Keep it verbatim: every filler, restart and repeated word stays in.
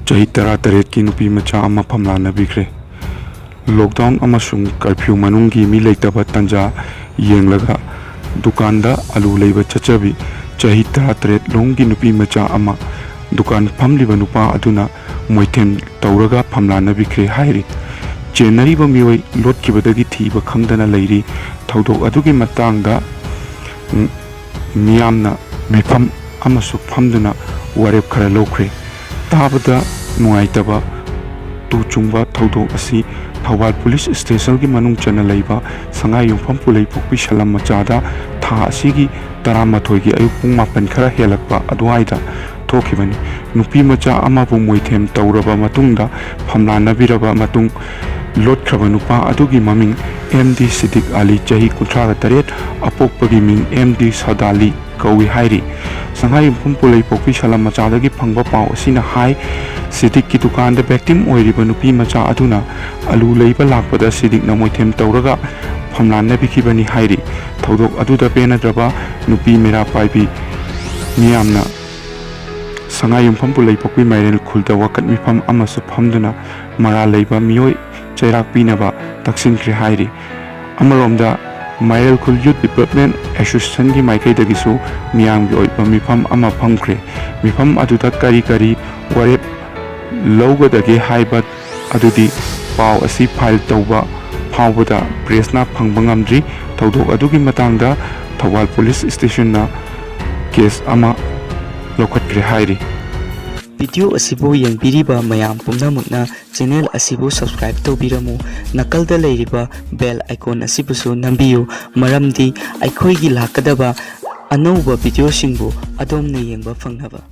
ꯆꯍꯤ ꯇꯔꯥꯇꯔꯦꯠꯀꯤ ꯅꯨꯄꯤ ꯃꯆꯥ ꯑꯃ ꯐꯝꯂꯥꯟꯅꯕꯤꯈ꯭ꯔꯦ꯫ Lockdown ꯑꯃꯁꯨꯡ curfew ꯃꯅꯨꯡꯒꯤ ꯃꯤ ꯂꯩꯇꯕ ꯇꯥꯟꯖꯥ ꯌꯦꯡꯂꯒ ꯗꯨꯀꯥꯟꯗ ꯑꯂꯨ ꯂꯩꯕ ꯆꯠꯆꯕꯤ ꯆꯍꯤ ꯇꯔꯥꯇꯔꯦꯠ ꯂꯣꯝꯒꯤ ꯅꯨꯄꯤ ꯃꯆꯥ ꯑꯃ ꯗꯨꯀꯥꯟ ꯐꯝꯂꯤꯕ ꯅꯨꯄꯥ ꯑꯗꯨꯅ ꯃꯣꯏꯊꯦꯝ ꯇꯧꯔꯒ ꯐꯝꯂꯥꯟꯅꯕꯤꯈ꯭ꯔꯦ ꯍꯥꯏꯔꯤ꯫ ꯆꯦꯟꯅꯔꯤꯕ ꯃꯤꯑꯣꯏ ꯂꯣꯠꯈꯤꯕꯗꯒꯤ ꯊꯤꯕ ꯈꯪꯗꯅ ꯂꯩꯔꯤ꯫ ꯊꯧꯗꯣꯛ ꯑꯗꯨꯒꯤ ꯃꯇꯥꯡꯗ, ꯎꯝ, ꯃꯤꯌꯥꯝꯅ ꯃꯤꯐꯝ ꯑꯃꯁꯨ ꯐꯝꯗꯨꯅ ꯋꯥꯔꯦꯞ ꯈꯔ ꯂꯧꯈ꯭ꯔꯦ꯫ ꯇꯥꯕꯗ ꯅꯨꯡꯉꯥꯏꯇꯕ ꯇꯨ ꯆꯨꯡꯕ ꯊꯧꯗꯣꯛ ꯑꯁꯤ ꯊꯧꯕꯥꯜ ꯄꯨꯂꯤꯁ ꯁ꯭ꯇꯦꯁꯟꯒꯤ ꯃꯅꯨꯡ ꯆꯟꯅ ꯂꯩꯕ ꯁꯉꯥꯏ ꯌꯨꯝꯐꯝ ꯄꯨꯂꯩꯄꯣꯛꯄꯤ ꯁꯂꯝ ꯃꯆꯥꯗ ꯊꯥ ꯑꯁꯤꯒꯤ ꯇꯔꯥꯃꯥꯊꯣꯏꯒꯤ ꯑꯌꯨꯛ ꯄꯨꯡ ꯃꯥꯄꯟ ꯈꯔ ꯍꯦꯜꯂꯛꯄ ꯑꯗꯨꯋꯥꯏꯗ ꯊꯣꯛꯈꯤꯕꯅꯤ꯫ ꯅꯨꯄꯤ ꯃꯆꯥ ꯑꯃꯕꯨ ꯃꯣꯏꯊꯦꯝ ꯇꯧꯔꯕ ꯃꯇꯨꯡꯗ ꯐꯝꯂꯥꯟꯅꯕꯤꯔꯕ ꯃꯇꯨꯡ ꯂꯣꯠꯈ꯭ꯔꯕ ꯅꯨꯄꯥ ꯑꯗꯨꯒꯤ ꯃꯃꯤꯡ ꯑꯦꯝ ꯗꯤ ꯁꯤꯗꯤꯛ ꯑꯂꯤ, ꯆꯍꯤ ꯀꯨꯟꯊ꯭ꯔꯥꯒ ꯇꯔꯦꯠ, ꯑꯄꯣꯛꯄꯒꯤ ꯃꯤꯡ ꯑꯦꯝ ꯗꯤ ꯁꯗꯥꯂꯤ ꯀꯧꯏ ꯍꯥꯏꯔꯤ꯫ ꯁꯉꯥꯏ ꯌꯨꯝꯐꯝ ꯄꯨꯂꯩꯄꯣꯛꯄꯤ ꯁꯂꯝ ꯃꯆꯥꯗꯒꯤ ꯐꯪꯕ ꯄꯥꯎ ꯑꯁꯤꯅ ꯍꯥꯏ, ꯁꯤꯗꯤꯛꯀꯤ ꯗꯨꯀꯥꯟꯗ victim ꯑꯣꯏꯔꯤꯕ ꯅꯨꯄꯤ ꯃꯆꯥ ꯑꯗꯨꯅ ꯑꯂꯨ ꯂꯩꯕ ꯂꯥꯛꯄꯗ ꯁꯤꯗꯤꯛꯅ ꯃꯣꯏꯊꯦꯝ ꯇꯧꯔꯒ ꯐꯝꯂꯥꯟꯅꯕꯤꯈꯤꯕꯅꯤ ꯍꯥꯏꯔꯤ꯫ ꯊꯧꯗꯣꯛ ꯑꯗꯨꯗ ꯄꯦꯟꯅꯗ꯭ꯔꯕ ꯅꯨꯄꯤ ꯃꯩꯔꯥ ꯄꯥꯏꯕꯤ ꯃꯤꯌꯥꯝꯅ ꯁꯉꯥꯏ ꯌꯨꯝꯐꯝ ꯄꯨꯂꯩꯄꯣꯛꯄꯤ ꯃꯥꯏꯔꯦꯟ ꯈꯨꯜꯗ ꯋꯥꯀꯠ ꯃꯤꯐꯝ ꯑꯃꯁꯨ ꯐꯝꯗꯨꯅ ꯃꯔꯥꯜ ꯂꯩꯕ ꯃꯤꯑꯣꯏ ꯆꯩꯔꯥꯛ ꯄꯤꯅꯕ ꯇꯛꯁꯤꯟꯈ꯭ꯔꯦ ꯍꯥꯏꯔꯤ꯫ ꯑꯃꯔꯣꯝꯗ ꯃꯥꯏꯔꯦꯜ ꯈꯨꯜ Youth Development Associationꯒꯤ ꯃꯥꯏꯀꯩꯗꯒꯤꯁꯨ ꯃꯤꯌꯥꯝꯒꯤ ꯑꯣꯏꯕ ꯃꯤꯐꯝ ꯑꯃ ꯐꯝꯈ꯭ꯔꯦ꯫ ꯃꯤꯐꯝ ꯑꯗꯨꯗ ꯀꯔꯤ ꯀꯔꯤ ꯋꯥꯔꯦꯞ ꯂꯧꯒꯗꯒꯦ ꯍꯥꯏꯕ ꯑꯗꯨꯗꯤ ꯄꯥꯎ ꯑꯁꯤ file ꯇꯧꯕ ꯐꯥꯎꯕꯗ pressꯅ ꯐꯪꯕ ꯉꯝꯗ꯭ꯔꯤ꯫ ꯊꯧꯗꯣꯛ ꯑꯗꯨꯒꯤ ꯃꯇꯥꯡꯗ ꯊꯧꯕꯥꯜ ꯄꯨꯂꯤꯁ ꯁ꯭ꯇꯦꯁꯟꯅ case ꯑꯃ ꯂꯧꯈꯠꯈ꯭ꯔꯦ ꯍꯥꯏꯔꯤ꯫ Video ꯑꯁꯤꯕꯨ ꯌꯦꯡꯕꯤꯔꯤꯕ ꯃꯌꯥꯝ ꯄꯨꯝꯅꯃꯛꯅ channel ꯑꯁꯤꯕꯨ subscribe ꯇꯧꯕꯤꯔꯝꯃꯨ꯫ ꯅꯥꯀꯜꯗ ꯂꯩꯔꯤꯕ bell icon ꯑꯁꯤꯕꯨꯁꯨ ꯅꯝꯕꯤꯌꯨ, ꯃꯔꯝꯗꯤ ꯑꯩꯈꯣꯏꯒꯤ ꯂꯥꯛꯀꯗꯕ ꯑꯅꯧꯕ videoꯁꯤꯡꯕꯨ ꯑꯗꯣꯝꯅ ꯌꯦꯡꯕ ꯐꯪꯅꯕ꯫